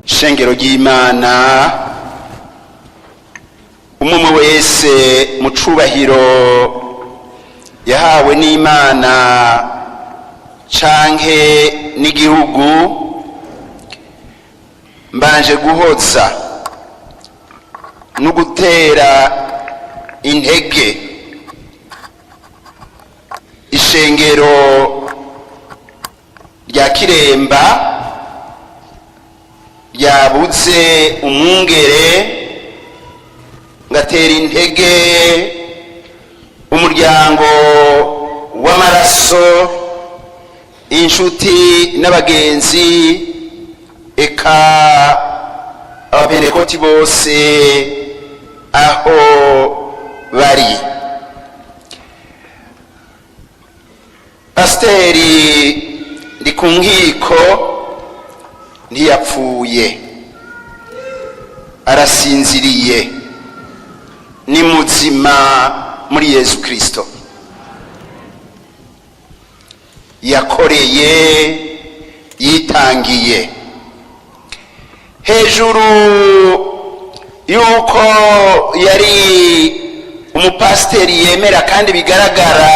Shengero ry'Imana, umwe wese mu cubahiro yahawe n'Imana canke n'igihugu, mbanje guhoza no gutera intege ishengero rya Kiremba ryabuze umwungere, ngatera intege umuryango w'amaraso, inshuti n'abagenzi, eka abapentekoti bose aho bari. Pasiteri ndi ku nkiko ntiyapfuye, arasinziriye, ni muzima muri Yezu Kristo. Yakoreye, yitangiye hejuru yuko yari umupasiteri yemera, kandi bigaragara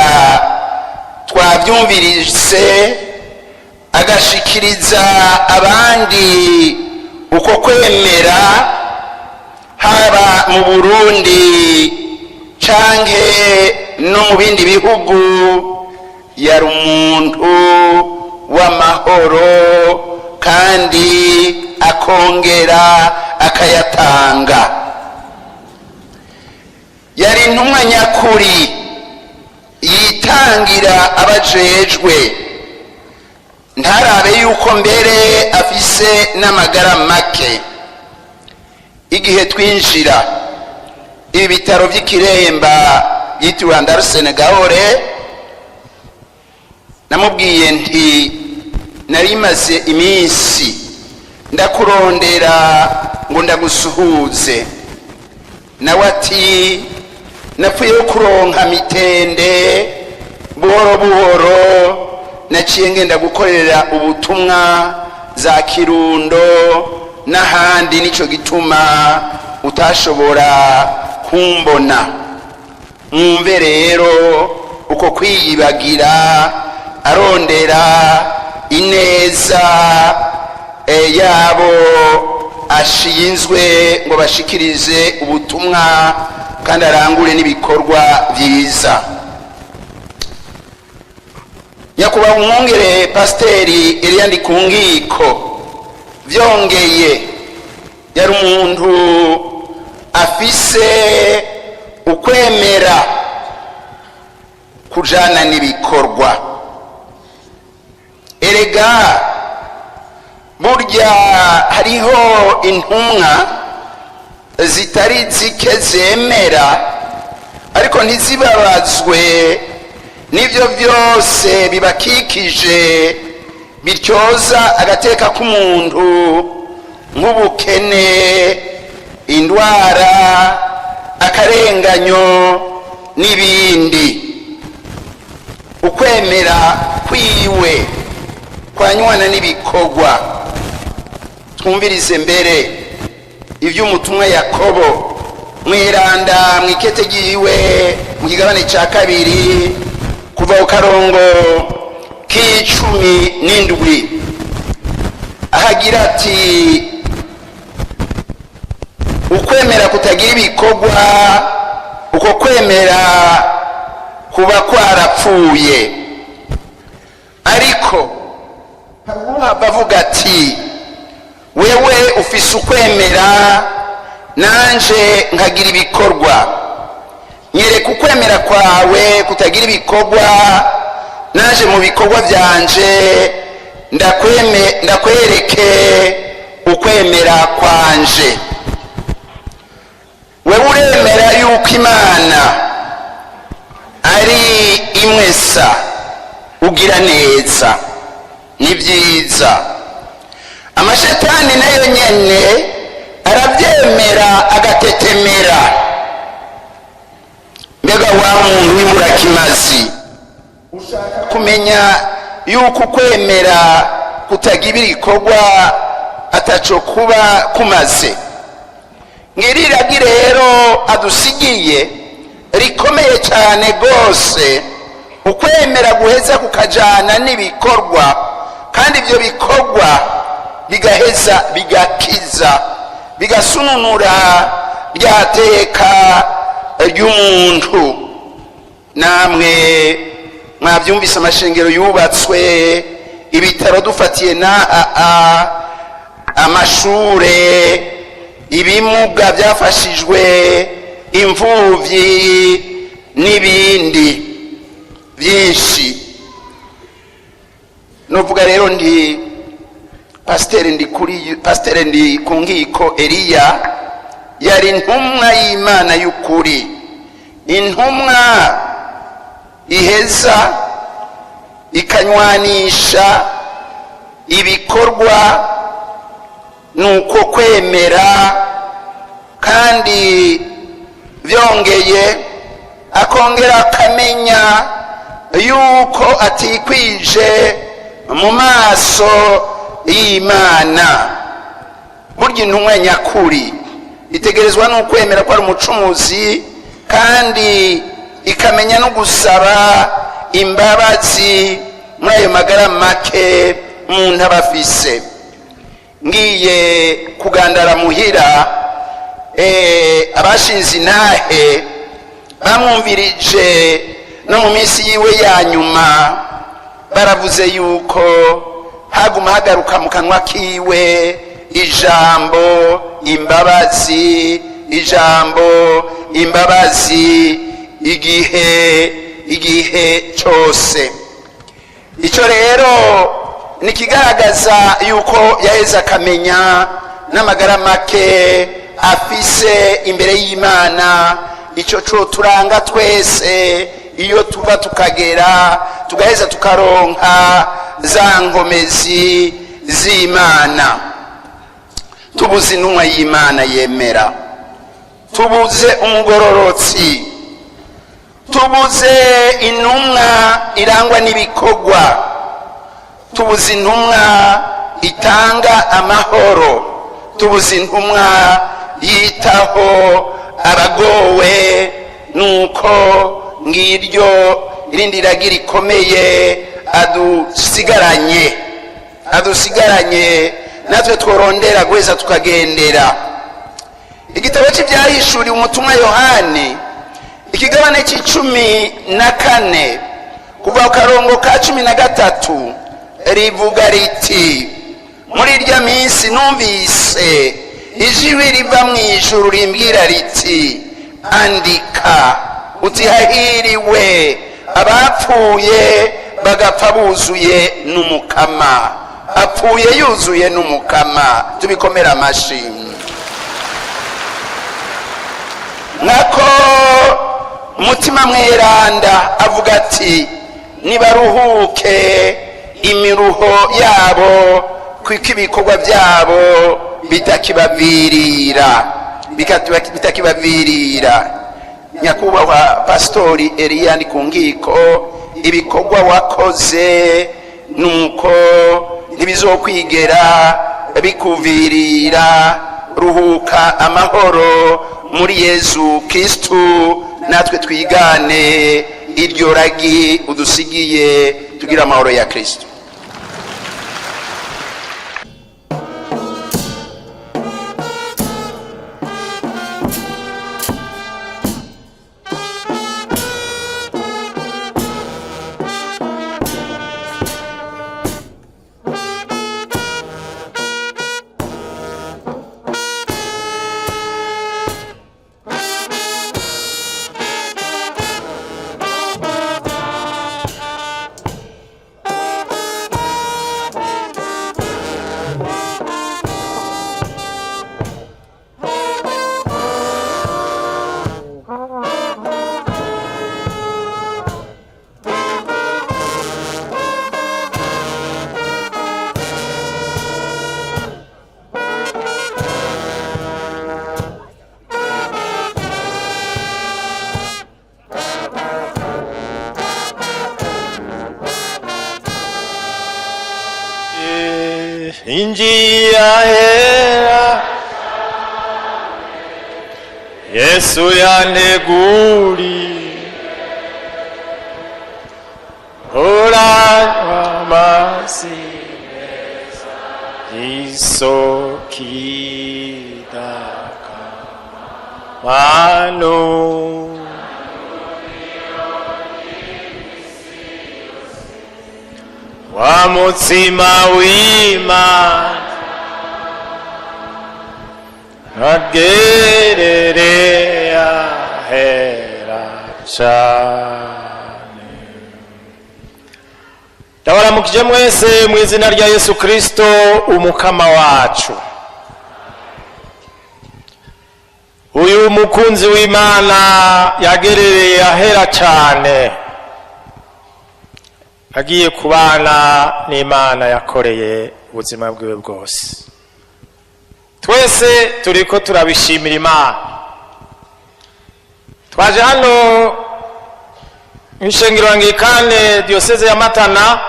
twabyumvirise, agashikiriza abandi uko kwemera, haba mu Burundi canke no mu bindi bihugu. Yari umuntu w'amahoro kandi akongera akayatanga. Yari intumwa nyakuri yitangira abajejwe, ntarabe yuko mbere afise n'amagara make. Igihe twinjira ibi bitaro by'Ikiremba byitiriwe Anderson Gahore, namubwiye nti: "Nari maze iminsi ndakurondera ngo ndagusuhuze." Nawe ati: "Napfuye kuronka mitende buhoro buhoro, naciye ngenda gukorera ubutumwa za Kirundo n'ahandi, nico gituma utashobora kumbona." Mwumve rero uko kwiyibagira arondera ineza yabo ashinzwe ngo bashikirize ubutumwa kandi arangure n'ibikorwa byiza. Nyakubahwa umwungere Pasiteri Eliya Ndikungiko, byongeye yari umuntu afise ukwemera kujana n'ibikorwa. Erega burya hariho intumwa zitari zike zemera, ariko ntizibabazwe n'ibyo byose bibakikije bityoza agateka k'umuntu, nk'ubukene, indwara, akarenganyo n'ibindi. Ukwemera kwiwe kwanywana n'ibikorwa. Twumvirize mbere iby'umutumwa Yakobo mweranda mu ikete ryiwe, mu kigabane cya kabiri, kuva ku karongo k'17, ahagira ati: "Ukwemera kutagira ibikorwa, uko kwemera kuba kwarapfuye." Ariko bavuga ati: "Wewe ufise ukwemera, nanje nkagira ibikorwa. Nyereka ukwemera kwawe kutagira ibikorwa, naje mu bikorwa byanje ndakwereke ukwemera kwanje. Wewe uremera yuko Imana ari imwe sa, ugira neza, ni byiza. Amashetani nayo nyene arabyemera agatetemera." Mbe Kimazi. Ushaka kumenya yuko ukwemera kutagira ibikorwa ataco kuba kumaze. Ngiriragi rero adusigiye rikomeye cyane rwose, ukwemera guheza kukajana n'ibikorwa, kandi ibyo bikorwa bigaheza bigakiza, bigasununura rya teka ry'umuntu. Namwe mwabyumvise, amashengero yubatswe, ibitaro dufatiye n'aha, amashure, ibimuga byafashijwe, imfubyi n'ibindi byinshi. Nuvuga rero ndi pasiteri, ndi kuri pasiteri, ndi ku nkiko. Eliya yari intumwa y'Imana y'ukuri, intumwa iheza ikanywanisha ibikorwa nuko kwemera, kandi byongeye akongera akamenya yuko atikwije mu maso y'Imana. Burya intumwa nyakuri itegerezwa n'ukwemera ko ari umucumuzi, kandi ikamenya no gusaba imbabazi muri ayo magara make umuntu aba afise. Ngiye kugandara muhira, abashinze intahe bamwumvirije no mu minsi yiwe ya nyuma, baravuze yuko haguma hagaruka mu kanwa kiwe ijambo imbabazi, ijambo imbabazi, igihe cyose. Icyo rero ni ikigaragaza yuko yaheze akamenya n'amagara make afise imbere y'Imana. Icyo cyo turanga twese iyo tuva tukagera, tugaheza tukaronka za nkomezi z'Imana. Tubuze intumwa y'Imana yemera, tubuze umugororotsi, tubuze intumwa irangwa n'ibikorwa, tubuze intumwa itanga amahoro, tubuze intumwa yitaho abagowe. Nuko ngiryo irindi ragi rikomeye adusigaranye, natwe tworondera guheza tukagendera. Igitabo cy'ibyahishuriwe umutumwa Yohani, ikigabane cya 14, kuva ku karongo ka 13, rivuga riti: "Muri irya minsi numvise ijwi riva mu ijuru rimbwira riti: 'Andika uti: Hahiriwe abapfuye bagapfa buzuye n'Umukama.'" Apfuye yuzuye n'Umukama, tubikomera amashi. Nkako Mutima Mweranda avuga ati: "Nibaruhuke imiruho yabo, kuko ibikorwa byabo bitakibavirira." Nyakubahwa Pasitori Eliya ku ngiko, ibikorwa wakoze nuko ntibizokwigera bikuvirira. Ruhuka amahoro muri Yezu Kristu, natwe twigane iryo ragi udusigiye, tugira amahoro ya Kristu. Ninjiye ahera Yesu yanteguriye, uranywa amazi meza y'isoko idakama. Manu wa mutsima w'Imana agerere ahera cane. Ndabaramukije mwese mu izina rya Yesu Kristo umukama wacu. Uyu mukunzi w'Imana yagerereye ahera cane, agiye kubana n'Imana yakoreye ubuzima bwiwe bwose. Twese turiko turabishimira Imana. Twaje hano mw'ishengero Anglikane diyoseze ya Matana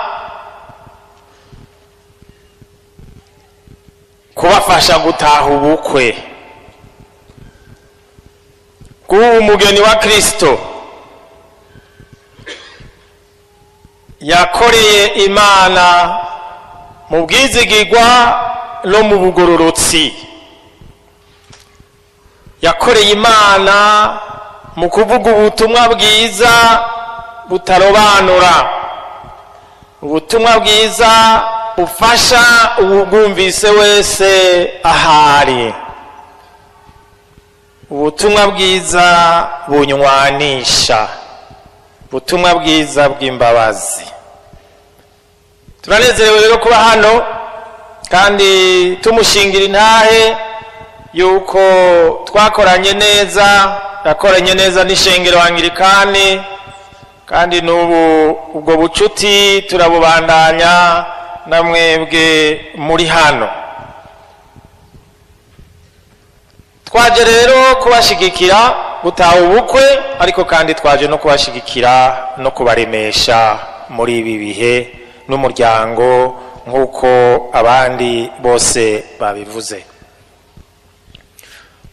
kubafasha gutaha ubukwe bw'uwu mugeni wa Kristo yakoreye Imana mu bwizigirwa no mu bugororotsi, yakoreye Imana mu kuvuga ubutumwa bwiza butarobanura, ubutumwa bwiza bufasha uwubwumvise wese ahari, ubutumwa bwiza bunywanisha, ubutumwa bwiza bw'imbabazi. Turanezerewe rero kuba hano kandi tumushingira intahe yuko twakoranye neza, yakoranye neza n'ishengero Anglikane, kandi n'ubu ubwo bucuti turabubandanya na mwebwe muri hano. Twaje rero kubashigikira gutaha ubukwe, ariko kandi twaje no kubashigikira no kubaremesha muri ibi bihe n'umuryango nk'uko abandi bose babivuze.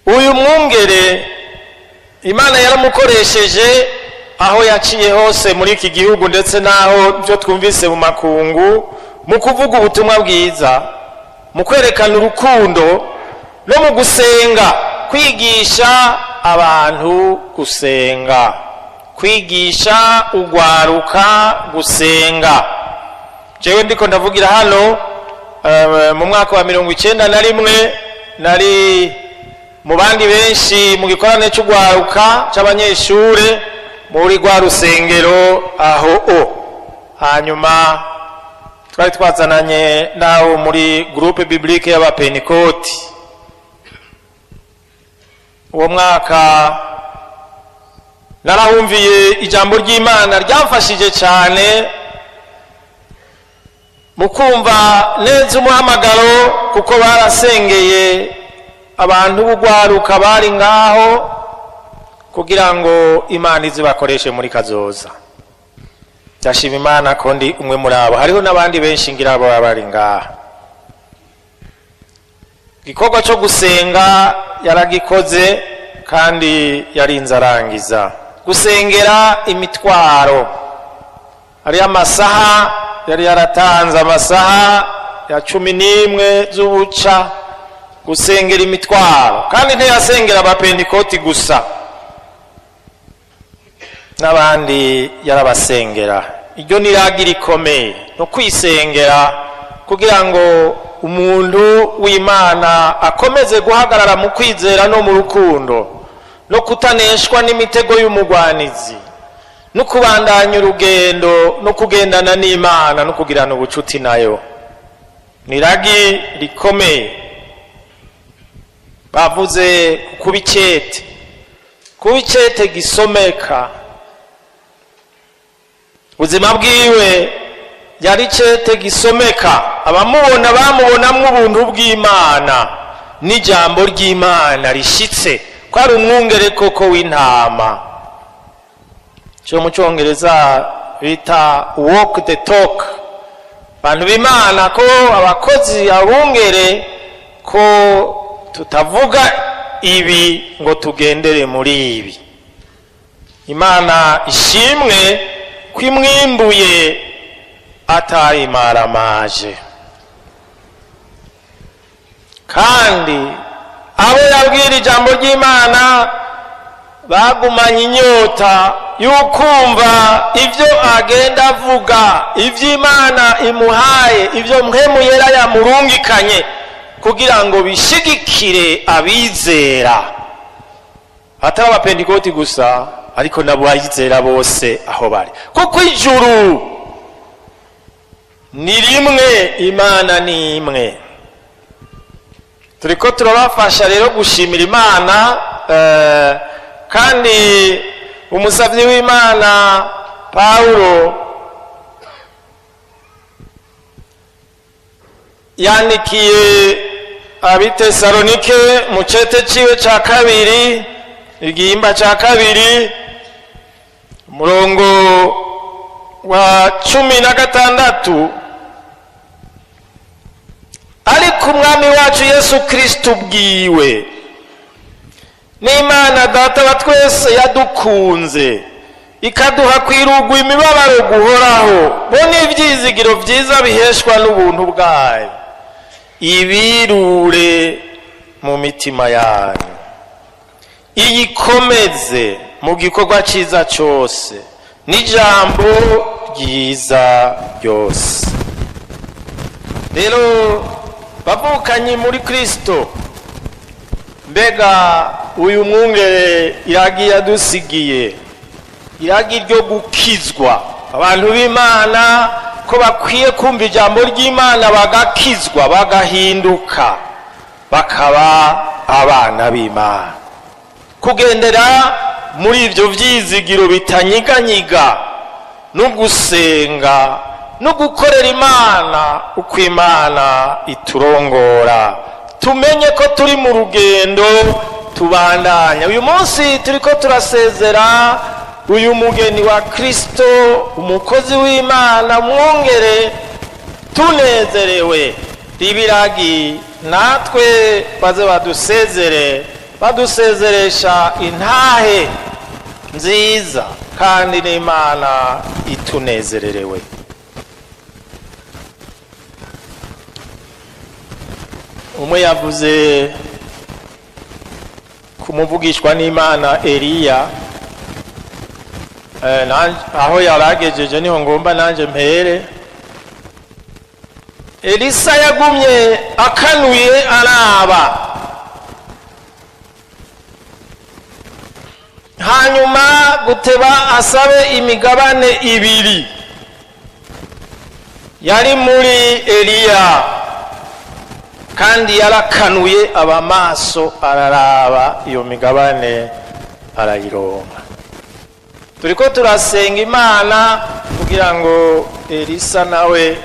Uyu mwungere Imana yaramukoresheje aho yaciye hose muri iki gihugu, ndetse n'aho byo twumvise mu makungu, mu kuvuga ubutumwa bwiza, mu kwerekana urukundo no mu gusenga, kwigisha abantu gusenga, kwigisha ugwaruka gusenga. Jewe ndiko ndavugira hano mu mwaka wa 91 nari mu bandi benshi mu gikorane cy'ugwaruka c'abanyeshure muri rwa rusengero aho o. Hanyuma twari twazananye nawo muri groupe biblique y'abapentekoti. Uwo mwaka narahumviye ijambo ry'Imana ryamfashije cyane mu kumva neza umuhamagaro, kuko barasengeye abantu b'ugwaruka bari ngaho kugira ngo Imana izibakoreshe muri kazoza. Ndashima Imana ko ndi umwe muri abo, hariho n'abandi benshi ngira abo bari ngaha. Igikorwa cyo gusenga yaragikoze kandi yarinze arangiza. Gusengera imitwaro, hari amasaha yari yaratanze, amasaha ya 11 z'ubuca gusengera imitwaro, kandi ntiyasengera abapentekoti gusa, n'abandi yarabasengera. Iryo ni iragi rikomeye no kwisengera kugira ngo umuntu w'Imana akomeze guhagarara mu kwizera no mu rukundo, no kutaneshwa n'imitego y'umugwanizi, no kubandanya urugendo no kugendana n'Imana no kugirana ubucuti nayo. Ni iragi rikomeye. Bavuze kuba icete, kuba icete gisomeka. Ubuzima bwiwe yari icete gisomeka, abamubona bamubonamwo ubuntu bw'Imana n'ijambo ry'Imana rishitse, ko ari umwungere koko w'intama. Cyo mu Cyongereza bita walk the talk, Bantu b'Imana, ko abakozi abungere, ko tutavuga ibi ngo tugendere muri ibi. Imana ishimwe ko imwimbuye atayimaramaje, kandi abo yabwira ijambo ry'Imana bagumanye inyota y'ukumva ibyo agenda avuga, iby'Imana imuhaye, ibyo Mpwemu Yera yamurungikanye kugira ngo bishigikire abizera, atari abapentikoti gusa, ariko n'abayizera bose aho bari, kuko ijuru ni rimwe, Imana ni imwe. Turiko turabafasha rero gushimira Imana, kandi umusavyi w'Imana Pawulo yandikiye Abitesalonike mu cete ciwe ca kabiri, igihimba ca kabiri, umurongo wa 16: ariko Umwami wacu Yesu Kristo ubwiwe n'Imana Data wa twese yadukunze ikaduha kwirugwa imibabaro guhoraho, bo n'ibyizigiro byiza biheshwa n'ubuntu bwayo, ibirure mu mitima yanyu, iyikomeze mu gikorwa cyiza cyose n'ijambo ryiza ryose. Rero bavukanye muri Kristo, mbega uyu mwungere iragi yadusigiye, iragi ryo gukizwa, abantu b'Imana ko bakwiye kumva ijambo ry'Imana bagakizwa, bagahinduka, bakaba abana b'Imana, kugendera muri ibyo byizigiro bitanyiganyiga, no gusenga no gukorera Imana uko Imana iturongora. Tumenye ko turi mu rugendo tubandanya. Uyu munsi turiko turasezera uyu mugeni wa Kristo, umukozi w'Imana, mwongere tunezerewe. Ribiragi natwe baze badusezere, badusezeresha intahe nziza, kandi n'Imana itunezererewe. Umwe yavuze kumuvugishwa n'Imana Eliya, aho yaragejeje niho ngomba nanje mpere. Elisa yagumye akanuye araba, hanyuma guteba asabe imigabane ibiri yari muri Eliya, kandi yarakanuye abamaso araraba iyo migabane arayironka. Turiko turasenga Imana kugira ngo Elisa nawe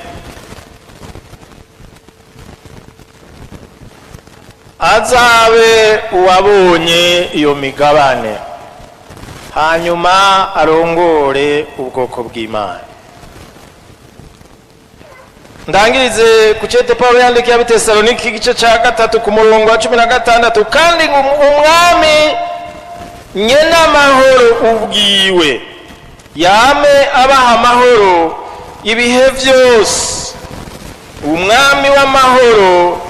azabe uwabonye iyo migabane, hanyuma arongore ubwoko bw'Imana. Ndangirize ku cete Pawulo yandikiye Abitesalonike igice ca 3 ku murongo wa 16: kandi Umwami nyene amahoro ubwiwe yame abaha amahoro ibihe vyose, Umwami w'amahoro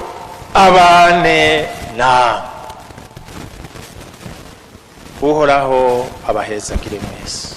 abane namwe. Uhoraho abahezagire mwese.